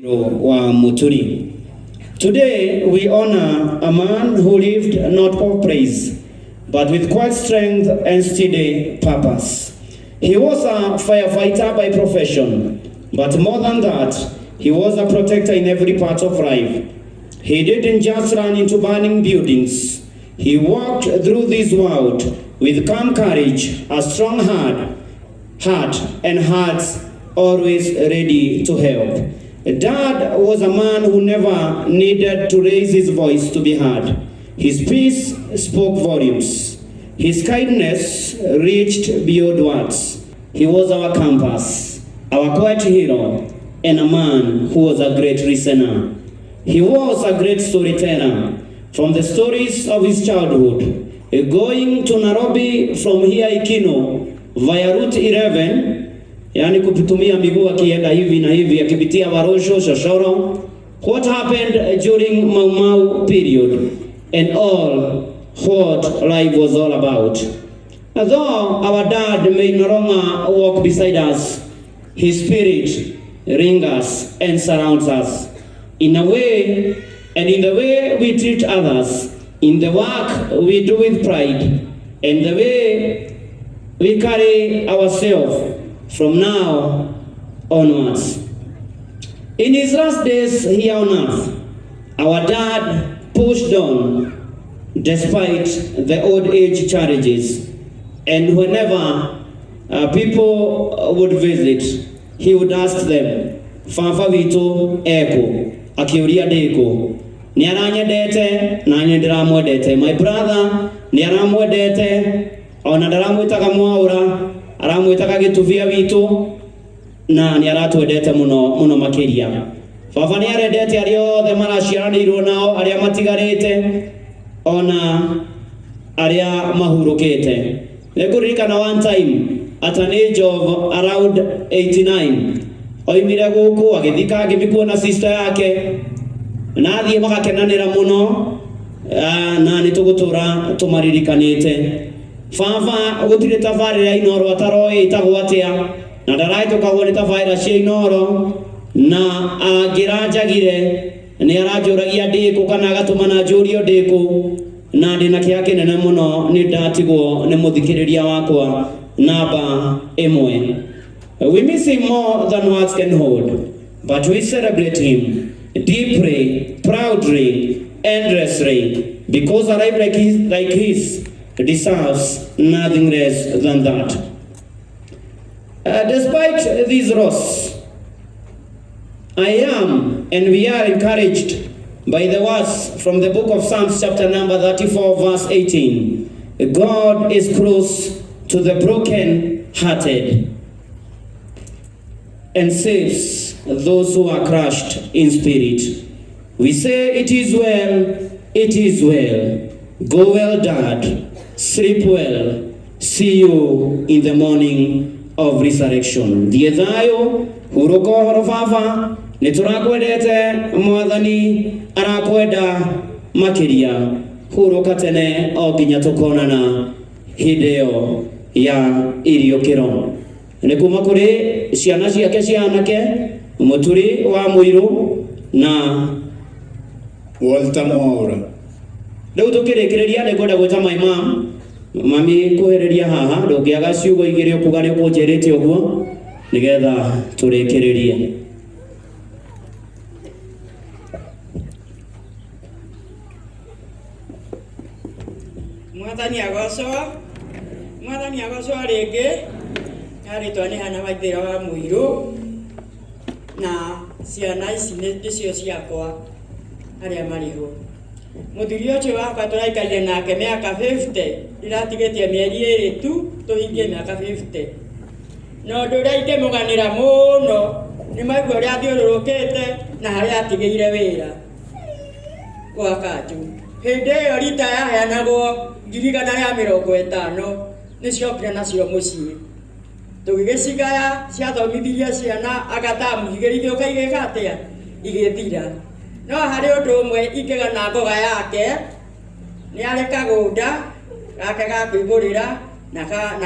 Wa Muturi. Today, we honor a man who lived not for praise, but with quiet strength and steady purpose. He was a firefighter by profession, but more than that, he was a protector in every part of life. He didn't just run into burning buildings. He walked through this world with calm courage, a strong heart and hearts always ready to help. Dad was a man who never needed to raise his voice to be heard. His peace spoke volumes. His kindness reached beyond words. He was our compass, our quiet hero, and a man who was a great listener. He was a great storyteller. From the stories of his childhood, going to Nairobi from here Ikino via Route 11, yani kutumia miguu akienda hivi na hivi akipitia Warosho, Shoshoro. What happened during Mau Mau period and all what life was all about. Though our dad may no longer walk beside us, his spirit lingers and surrounds us. In a way, and in the way we treat others, in the work we do with pride, and the way we carry ourselves from now onwards. In his last days here on earth, our dad pushed on despite the old age challenges. And whenever people would visit, he would ask them, "Baba witũ ekũ?" Akĩũria ndĩkũ. Nĩ aranyendete na niĩ ndĩramwendete. My brother nĩ aramwendete ona ndaramwĩtaga Mwaũra, aramwĩtaga gĩtubia witũ na nĩ aratwendete mũno mũno makĩria. Baba nĩ arendete arĩa othe maraciaranĩirwo nao, arĩa matigarĩte ona arĩa mahurũkĩte. Nĩngũririkana one time at an age of around 89 oimire gũkũ agĩthiĩ Kangemi kuona sister yake na athiĩ magakenanĩra mũno, na nĩ tũgũtũra tũmaririkanĩte. Baba gũtirĩ tabarĩra ya Inooro ataroĩ ĩtagwo atĩa na ndarahĩtũkagwo nĩ tabarĩra cia Inooro, na angĩranjagire nĩ aranjũragia ndĩkũ kana agatũmana njũrio ndĩkũ, na ndĩna kĩeha kĩnene mũno nĩ ndatigwo nĩ mũthikĩrĩria wakwa namba ĩmwe. We miss him more than words can hold, but we celebrate him deeply, proudly, endlessly, because a life like his deserves nothing less than that. Despite this loss, I am and we are encouraged by the words from the book of Psalms, chapter number 34, verse 18. "God is close to the broken-hearted and saves those who are crushed in spirit." We say, "It is well, it is well. Go well, Dad. Sleep well. See you in the morning of resurrection." Thiĩ thayũ, hurũka ũhoro baba, nĩ tũrakwendete, Mwathani arakwenda makĩria. Hurũka tene o nginya tũkonana hĩndĩ ĩyo ya iriũkĩro. Nĩ kuma kũrĩ ciana ciake cia anake, Mũturi wa Mũirũ na Walter Mwaura. Rĩu tũkĩrĩkĩrĩria nĩ ngwenda gwĩta my mom, mami, kuhĩrĩria haha, ndũngĩaga ciugo igĩrĩ ũkuga nĩ ũkũnjĩrĩte ũguo nĩgetha tũrĩkĩrĩrie. Mwathani agocwo, Mwathani agocwo rĩngĩ. Na rĩtwa nĩ Hana Waithĩra wa Mũirũ, na ciana ici nĩcio ciakwa arĩa marĩ ho. Mũthuri ũcio wakwa tũraikarire nake mĩaka 50, ndĩratigĩtie mĩeri 2 tu tũhingie mĩaka 50. Na ũndũ ũrĩa ingĩmũganĩra mũno nĩ maigua ũrĩa athiũrũrũkĩte na harĩa atigĩire wĩra gwa kanjũ. Hĩndĩ ĩyo rita yaheanagwo 150,000, nĩciokire nacio mũciĩ, tũgĩgĩcigaya, ciathomithirie ciana agatamu igĩrĩ, igĩũka igĩka atĩa, igĩthira. No harĩ ũndũ ũmwe ingĩgana ngoga yake, nĩ arĩ kagũnda gake ga kwĩgũrĩra na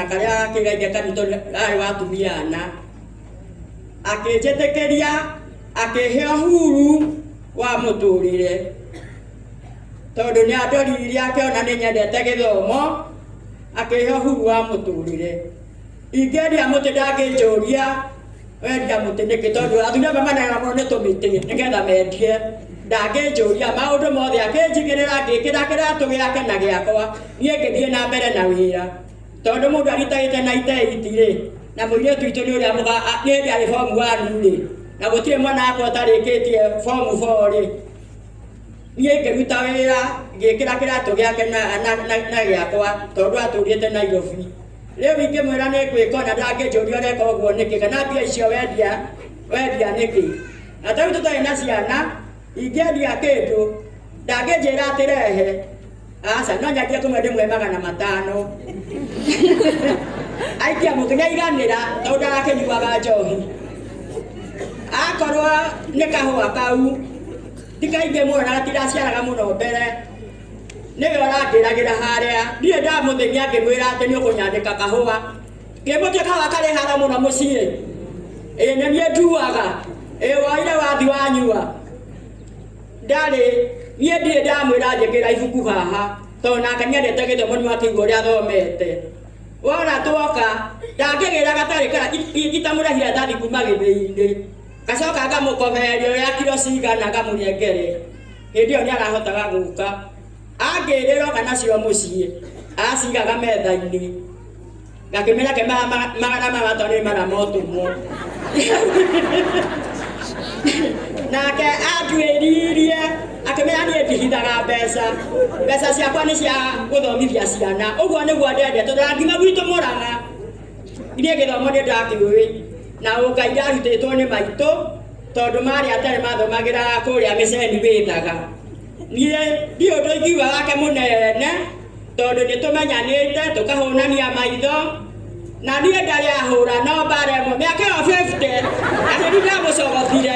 karĩa gakĩgaithia kanitũ arĩ wa atumia ana, akĩnjĩtĩkĩria. Akĩhe ũhuru wa mũtũrĩre tondũ nĩ andoririe akĩona nĩ nyendete gĩthomo, akĩhe ũhuru wa mũtũrĩre. Ingĩendia mũtĩ ndangĩnjũria wendia mũtĩ nĩkĩ, tondũ athuri amwe manenaga mũno nĩ tũmĩtĩ nĩgetha mendie. Ndangĩnjũria maũndũ mothe, akĩnjigĩrĩra ngĩkĩra kĩratũ gĩake na gĩakwa, niĩ ngĩthiĩ na mbere na wĩra. Tondũ mũndũ aritagĩte na iteiti rĩ, na mũirĩtu witũ nĩ ũrĩa nĩ hĩndĩ arĩ form 1 rĩ, na gũtirĩ mwana wakwa ũtarĩkĩtie form 4 rĩ, niĩ ngĩruta wĩra ngĩkĩra kĩratũ gĩake na gĩakwa tondũ atũrĩte Nairobi. Rĩu ingĩmwĩra nĩ ngwĩka ona ndangĩnjũria ũreka ũguo nĩkĩ, kana mbia icio wendia wendia nĩkĩ. Na tarĩu tũtarĩ na ciana, ingĩendia kĩndũ ndangĩnjĩra atĩ rehe, aca, no nyendie kũmwe ndĩmwe 500. Aikia mũtĩ nĩaiganĩra tondũ ndarakĩnyuaga njohi. Akorwo nĩ kahũa kau ti kaingĩ mũno na gatiraciaraga mũno mbere, nĩwe ũrangĩragĩra harĩa. Ndirĩ ndamũthĩnia ngĩmwĩra atĩ nĩ ũkũnyandĩka kahũa. Ngĩmũtua kahũa karĩ haro mũno mũciĩ. Ĩĩ nĩ niĩ nduaga. Ĩĩ woire wathi wanyua. Ndarĩ, niĩ ndirĩ ndamwĩra njĩkĩra ibuku haha, tondũ nake nĩendete gĩthomo nĩ wakĩigua ũrĩa athomete. Wona twoka, ndangĩgĩra gatarĩ itamũrehire iratathi kuma gĩthĩi-inĩ. Ngacoka ngamũkobereria ũrĩa kiro cigana ngamũnengere. Hĩndĩ ĩyo nĩarahotaga gũka. Angĩrĩra oka nacio mũciĩ, acigaga metha-inĩ. Ngakĩmenya ke 500 nĩ mara motũmwo. Nake anduĩririe akĩmenya niĩ ndihithaga mbeca, mbeca ciakwa nĩ cia gũthomithia ciana. Ũguo nĩguo ndendete tondũ ngiuma gwitũ Mũrang'a, niĩ gĩthomo nĩ ndakĩũĩ na ũngai ndarutĩtwo nĩ maitũ tondũ marĩ atarĩ mathomagĩra kũrĩa mĩceni wĩthaga. Niĩ ndirĩ ũndũ ingiuga wake mũnene tondũ nĩ tũmenyanĩte tũkahũnania maitho na niĩ ndarĩ ahũra no mbara ĩmwe mĩaka ĩyo 50 na nĩ niĩ ndamũcogotire.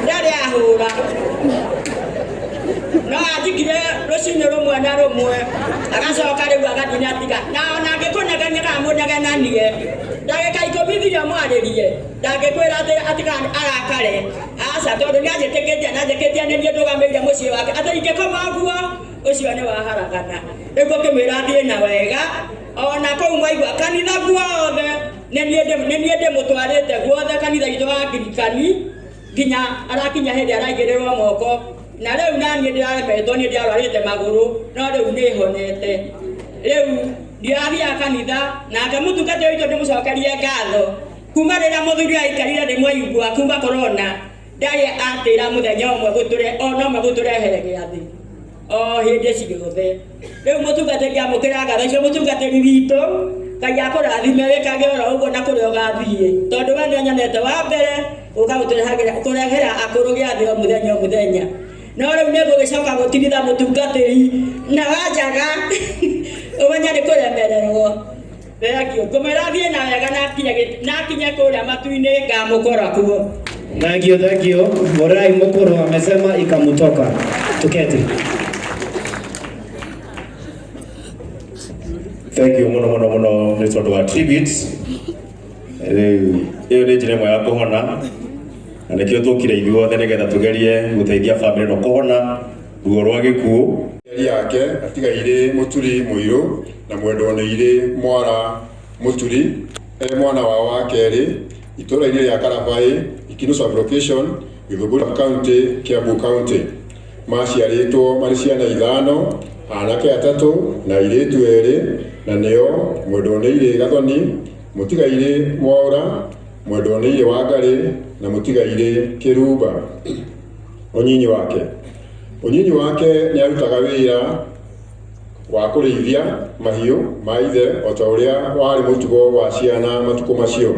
Ndarĩ ahũra no anjikire rũcinĩ rũmwe na rũmwe agacoka rĩu agathiĩ na tiga na ona angĩkũnegenia kana mũnegenanie ndagĩka 10 thiĩ mwarĩrie ndangĩkwĩra atĩ atiga arakare, aca, tondũ nĩ anjĩtĩkĩtie na anjĩkĩtie nĩ niĩ ndũgamĩrĩire mũciĩ wake atĩ ingĩkoma ũguo ũcio nĩ waharagana. Rĩu ngũkĩmwĩra athiĩ na wega ona kũu mwaigua kanitha guothe nĩ niĩ ndĩmũtwarĩte guothe kanitha witũ wa Angirikani nginya arakinya hĩndĩ araigĩrĩrwo moko na rĩu naniĩ ndĩraremetwo niĩ ndĩrarwarĩte magũrũ no rĩu nĩ honete. Rĩu ndirathiaga kanitha nake mũtungatĩri witũ ndĩmũcokerie ngatho kuma rĩrĩa mũthuri aikarire thĩ mwaigua kuma corona ndarĩ atĩra mũthenya ũmwe gũtũre ona ũmwe gũtũrehere gĩathĩ o hĩndĩ ciothe. Rĩu mũtungatĩri amũkĩra ngatho icio mũtungatĩri witũ Ngai akũrathime wĩkage oro ũguo na kũrĩa ũgathiĩ tondũ we nĩũnyonete wa mbere gũka kũrehera akũrũ gĩathĩ o mũthenya o mũthenya. No rĩu nĩ ngũgĩcoka gũtigitha mũtungatĩri na wanjaga ũmenye nĩ kũremererwo. Thengiũ. Ngũmwĩra thiĩ na wega na akinye kũrĩa matu-inĩ ngamũkora kuo. Thank you, thank you. Morai Mukuru amesema ikamutoka. Tuketi. Thank you muno muno muno nĩ tondũ wa tributes. Rĩu ĩyo nĩ njĩra ĩmwe ya kũhona na nĩkĩo tũkire ithuothe nĩgetha tũgerie gũteithia bamĩrĩ ĩno kũhona ruo rwa gĩkuũ. Aciari ake atigairĩ Mũturi Mũirũ na Mwendwo-nĩ-irĩ Mwara Mũturi e mwana wao wa kerĩ itũra-inĩ rĩa Karabaĩ, Ikinũ Sub-Location, Githũngũri Sub-County, Kiambu County. Maciarĩtwo marĩ ciana ithano, anake atatũ na airĩtu erĩ na nĩo Mwendwo-nĩ-irĩ Gathoni, Mũtigairĩ Mwaũra, Mwendwo-nĩ-irĩ Wangarĩ na Mũtigairĩ Kĩrumba. Ũnyinyi wake. Ũnyinyi wake nĩ arutaga wĩra wa kũrĩithia mahiũ ma ithe o ta ũrĩa warĩ mũtugo wa ciana matukũ macio.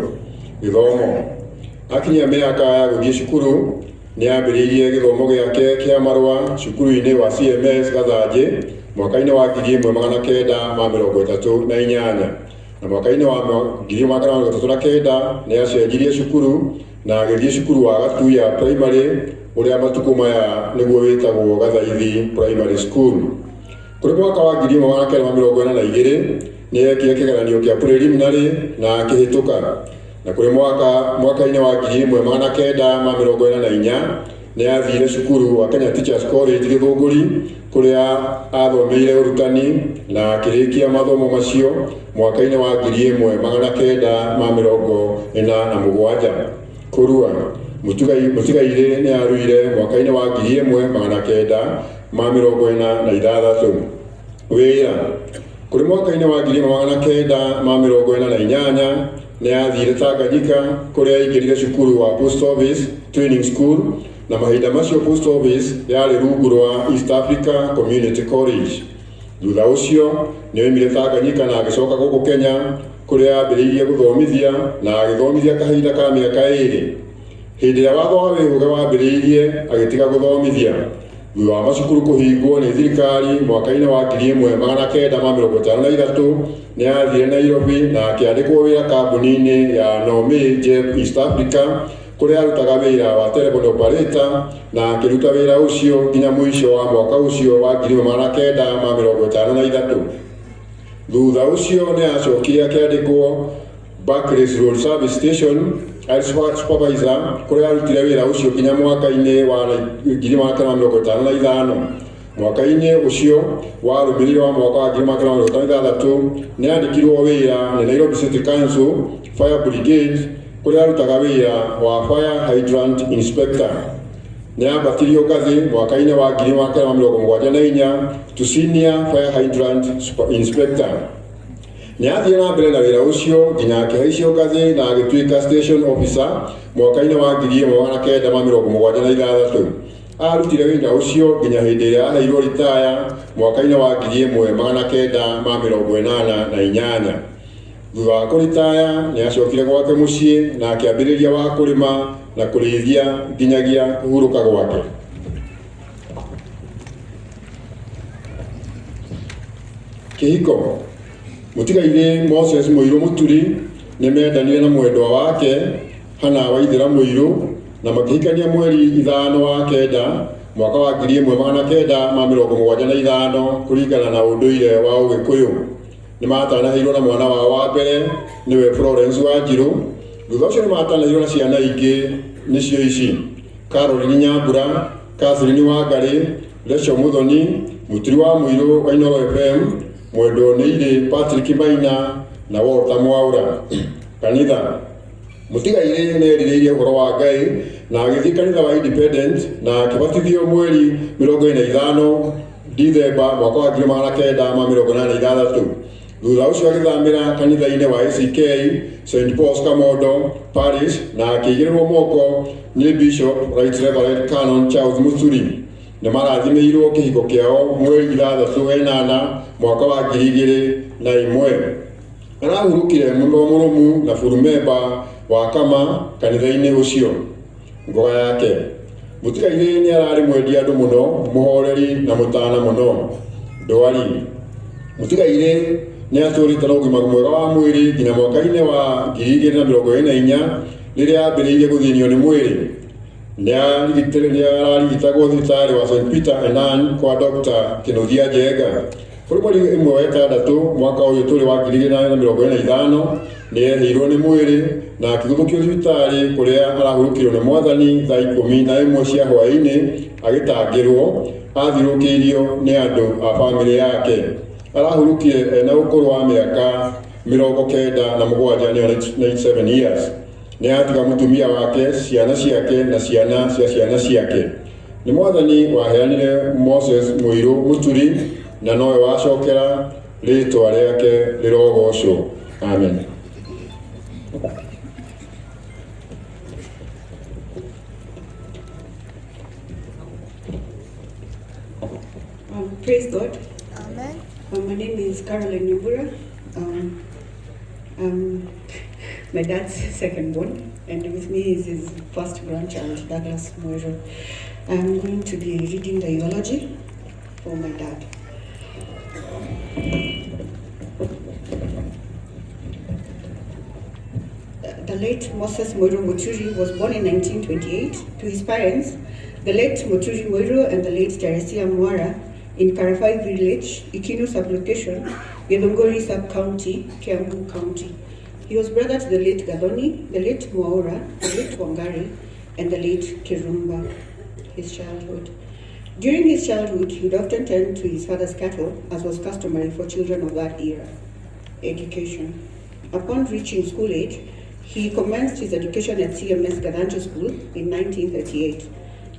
Gĩthomo. Akinyia mĩaka ya gũthiĩ cukuru, nĩ ambĩrĩirie gĩthomo gĩake kĩa marũa cukuru-inĩ wa CMS Gathanjĩ mwaka-inĩ wa 1938 na mwaka-inĩ wa 1939 nĩ acenjirie cukuru na agĩthiĩ cukuru wa Gatuya Primary ũrĩa matukũ maya nĩguo wĩtagwo Gathaithi Primary School. Kũrĩ mwaka wa 1942 Nĩ ekire kĩgeranio kĩa preliminary na akĩhĩtũka. Na kũrĩ mwaka-inĩ wa 1944 nĩ athire cukuru wa Kenya Teachers College Gĩthũngũri kũrĩa athomeire ũrutani na akĩrĩkia mathomo macio mwaka-inĩ wa 1947. Kũrua Mũtigairĩ nĩ aruire mwaka-inĩ wa 1946. Wĩra kũrĩ mwaka-inĩ wa 1948 nĩ athire Tanganyika kũrĩa aingĩrire cukuru wa Post Office Training School, na mahinda macio Post Office yarĩ rungu rwa East Africa Community College. Thutha ũcio nĩ oimire Tanganyika na agĩcoka gũkũ Kenya kũrĩa ambĩrĩirie gũthomithia na agĩthomithia kahinda ka mĩaka 2. Hĩndĩ ĩrĩa watho wa wĩhũge wambĩrĩirie agĩtiga gũthomithia. Thutha wa macukuru kũhingwo nĩ thirikari mwaka-inĩ wa 1953 nĩ athire Nairobi na akĩandĩkwo wĩra kambuni-inĩ ya Nomé Jeb East Africa kũrĩa arutaga wĩra wa telephone operator na akĩruta wĩra ũcio nginya mũico wa mwaka ũcio wa 1953. Thutha ũcio nĩ acokire akĩandĩkwo Barclays Road Service Station arĩ supervisor kũrĩa arutire wĩra ũcio nginya mwaka-inĩ wa 1955. Mwaka-inĩ ũcio warũmĩrĩire wa mwaka wa 1956 nĩ andĩkirwo wĩra nĩ Nairobi City Council Fire Brigade kũrĩa arutaga wĩra wa fire hydrant inspector. Nĩ ambatirio ngathĩ mwaka-inĩ wa 1974 to senior fire hydrant inspector. Nĩ athire na mbere na wĩra ũcio nginya akĩhaicio ngathĩ na agĩtuĩka station officer mwaka-inĩ wa 1976. Arutire wĩra ũcio nginya hĩndĩ ĩrĩa aheirwo ritaya mwaka-inĩ wa 1988. Thutha wa kũritaya nĩ acokire gwake mũciĩ na akĩambĩrĩria wa kũrĩma na kũrĩithia nginyagia kũhurũka gwake. Kĩhiko Mũtigairĩ Moses Mũirũ Mũturi nĩ mendanire na mwendwa wake Hana Waithĩra Mũirũ na makĩhikania mweri 5 wa 9 mwaka wa 1975 kũringana na ũndũire wa Ũgĩkũyũ. Nĩ matanahĩirwo na mwana wao wa mbere nĩwe Florence Wanjirũ. Thutha ũcio nĩ matanahĩirwo na ciana ingĩ nĩcio ici: Caroline Nyambura, Catherine Wangarĩ, Rachel Muthoni, Mũturi wa Mũirũ wa Inooro FM, Mwendwo nĩ Irĩ Patrick Maina na Walter Mwaura. Kanitha Mũtigairĩ nĩ erirĩirie ũhoro wa Ngai na agĩthiĩ kanitha wa Independent na akĩbatithio mweri 25 Dithemba mwaka wa 1986. Thutha ũcio agĩthamĩra kanitha-inĩ wa ACK St Paul's Kamondo Parish na akĩigĩrĩrwo moko nĩ Bishop Right Reverend Canon Charles Muturi. Nĩ marathimĩirwo kĩhiko kĩao mweri 6 8 mwaka wa 2001. Arahurũkire mũrũmu na burumemba wa Kama kanitha-inĩ ũcio. Ngoga yake Mũtigairĩ nĩ ararĩ mwendi andũ mũno, mũhoreri na mũtana mũno. Ndwari Mũtigairĩ nĩ atũrĩte na ũgima mwega wa mwĩrĩ nginya mwaka-inĩ wa 2024 rĩrĩa ambĩrĩirie gũthĩnio nĩ mwĩrĩ. Nĩ ararigitagwo thibitarĩ wa St Peter and Ann kwa Dr. Kĩnuthia Njenga. Kũrĩ mweri 1 wa 6 mwaka ũyũ tũrĩ wa 2025 nĩ ehĩirwo nĩ mwĩrĩ na akĩguthũkio thibitarĩ kũrĩa arahurũkirio nĩ Mwathani thaa 11 cia hwaĩ-inĩ agĩtangĩrwo. Athiũrũrũkĩirio nĩ andũ a bamĩrĩ yake. Arahurũkire ena ũkũrũ wa mĩaka 97 nĩyo 97 years. Nĩ atiga mũtumia wake, ciana ciake na ciana cia ciana ciake. Nĩ Mwathani waheanire Moses Mũirũ Mũturi na nowe wacokera rĩtwa rĩake rĩrogocwo. Amen. Praise God. Amen. My name is Caroline Nyambura. My dad's second born, and with me is his first grandchild, Douglas Moiro. I'm going to be reading the eulogy for my dad. The late Moses Muiru Muturi was born in 1928 to his parents, the late Muturi Muiru and the late Teresia Mwara, in Karafai village, Ikinu sublocation, Githunguri Sub-County, Kiambu County. He was brother to the late Gathoni, the late Mwaura, the late Wangari, and the late Kirumba. His childhood. During his childhood, he would often tend to his father's cattle, as was customary for children of that era. Education. Upon reaching school age, he commenced his education at CMS Gathanje School in 1938.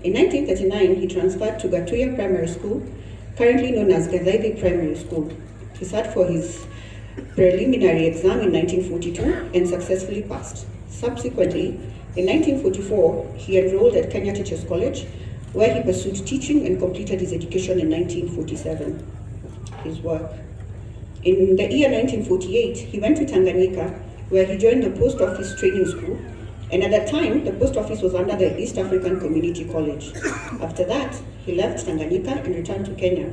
In 1939, he transferred to Gatuya Primary School, currently known as Gathaithi Primary School. He sat for his preliminary exam in 1942 and successfully passed. Subsequently, in 1944, he enrolled at Kenya Teachers College, where he pursued teaching and completed his education in 1947. His work. In the year 1948, he went to Tanganyika, where he joined the Post Office Training School, and at that time, the post office was under the East African Community College. After that, he left Tanganyika and returned to Kenya,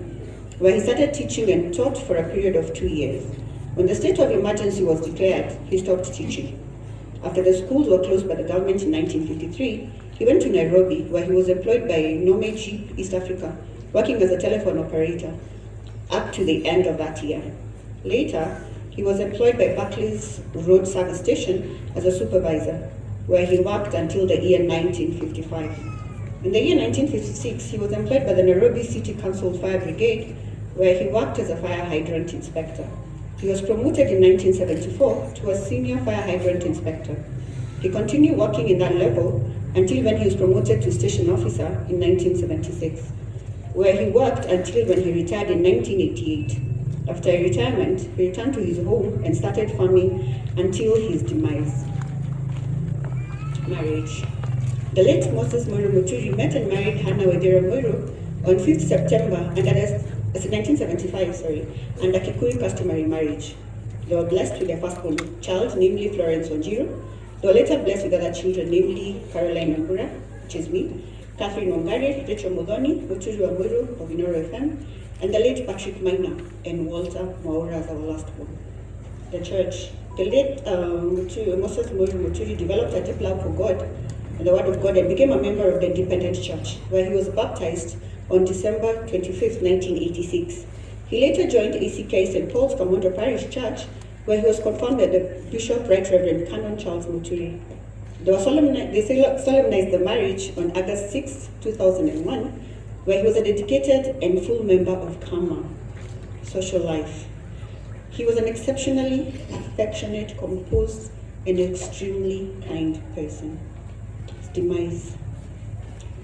where he started teaching and taught for a period of 2 years. When the state of emergency was declared, he stopped teaching. After the schools were closed by the government in 1953, he went to Nairobi, where he was employed by Nome Jeep East Africa, working as a telephone operator up to the end of that year. Later, he was employed by Barclays Road Service Station as a supervisor, where he worked until the year 1955. In the year 1956, he was employed by the Nairobi City Council Fire Brigade, where he worked as a fire hydrant inspector. He was promoted in 1974 to a senior fire hydrant inspector. He continued working in that level until when he was promoted to station officer in 1976, where he worked until when he retired in 1988. After retirement, he returned to his home and started farming until his demise. Marriage. The late Moses Mwiru Muturi met and married Hannah Waithira Mwiru on 5th September under 1975, under Kikuyu customary marriage. They were blessed with their firstborn child, namely Florence Wanjiru. They were later blessed with other children, namely Caroline Wambura, which is me, Catherine Wangari, Rachel Muthoni, Muturi Wamwiru of Inoro FM, and the late Patrick Maina and Walter Mwaura as our last born. The church. The late Moses Mwiru Muturi developed a deep love for God and the Word of God and became a member of the Independent Church, where he was baptized on December 25, 1986. He later joined ACK St. Paul's Kamondo Parish Church, where he was confirmed by the Bishop Right Reverend Canon Charles Muturi. They solemnized the marriage on August 6, 2001, where he was a dedicated and full member of Kama. Social life. He was an exceptionally affectionate, composed, and extremely kind person. His demise.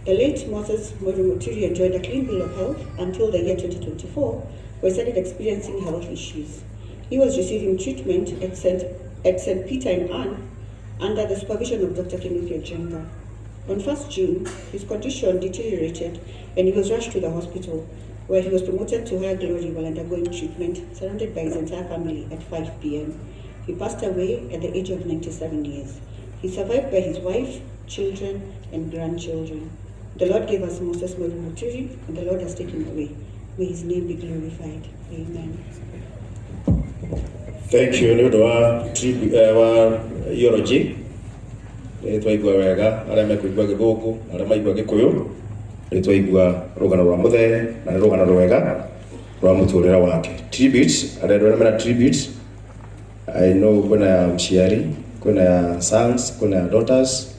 The late Moses Mwiru Muturi enjoyed a clean bill of health until the year 2024, where he started experiencing health issues. He was receiving treatment at St. Peter and Anne under the supervision of Dr. Kenneth Jenga. On 1st June, his condition deteriorated and he was rushed to the hospital, where he was promoted to higher glory while undergoing treatment, surrounded by his entire family at 5 p.m. He passed away at the age of 97 years. He survived by his wife, children, and grandchildren. The Lord gave us Moses Mwiru Muturi, and the Lord has taken away. May his name be glorified. Amen. Thank you. Nĩ ũndũ wa eulogy nĩ twaigua wega arĩa mekũigua gĩthũngũ na arĩa maigua gĩkũyũ nĩ twaigua rũgano rwa mũthee na nĩ rũgano rwega rwa mũtũrĩre wake. Tributes, arĩa andũ arĩa mena tributes, I know kwĩna ya mũciari, kwĩna ya sons, kwĩna ya daughters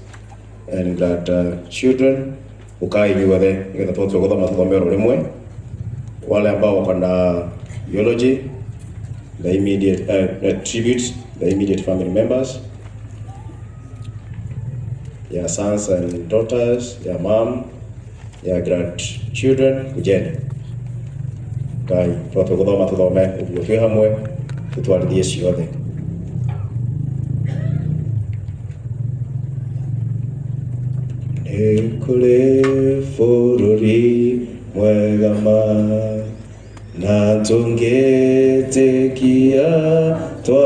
and grandchildren. Ũkai inyuothe nĩgetha tũhote gũthoma tũthome oro rĩmwe. Wale ambao wako na eulogy, the immediate tribute, the immediate family members, your sons and daughters, your mom, your grandchildren, kujeni. Ngai, tũhote gũthoma tũthome ũguo twĩ hamwe tũtwarithie ciothe. Nĩ kũrĩ bũrũri mwega ma na tũngĩtĩkia twa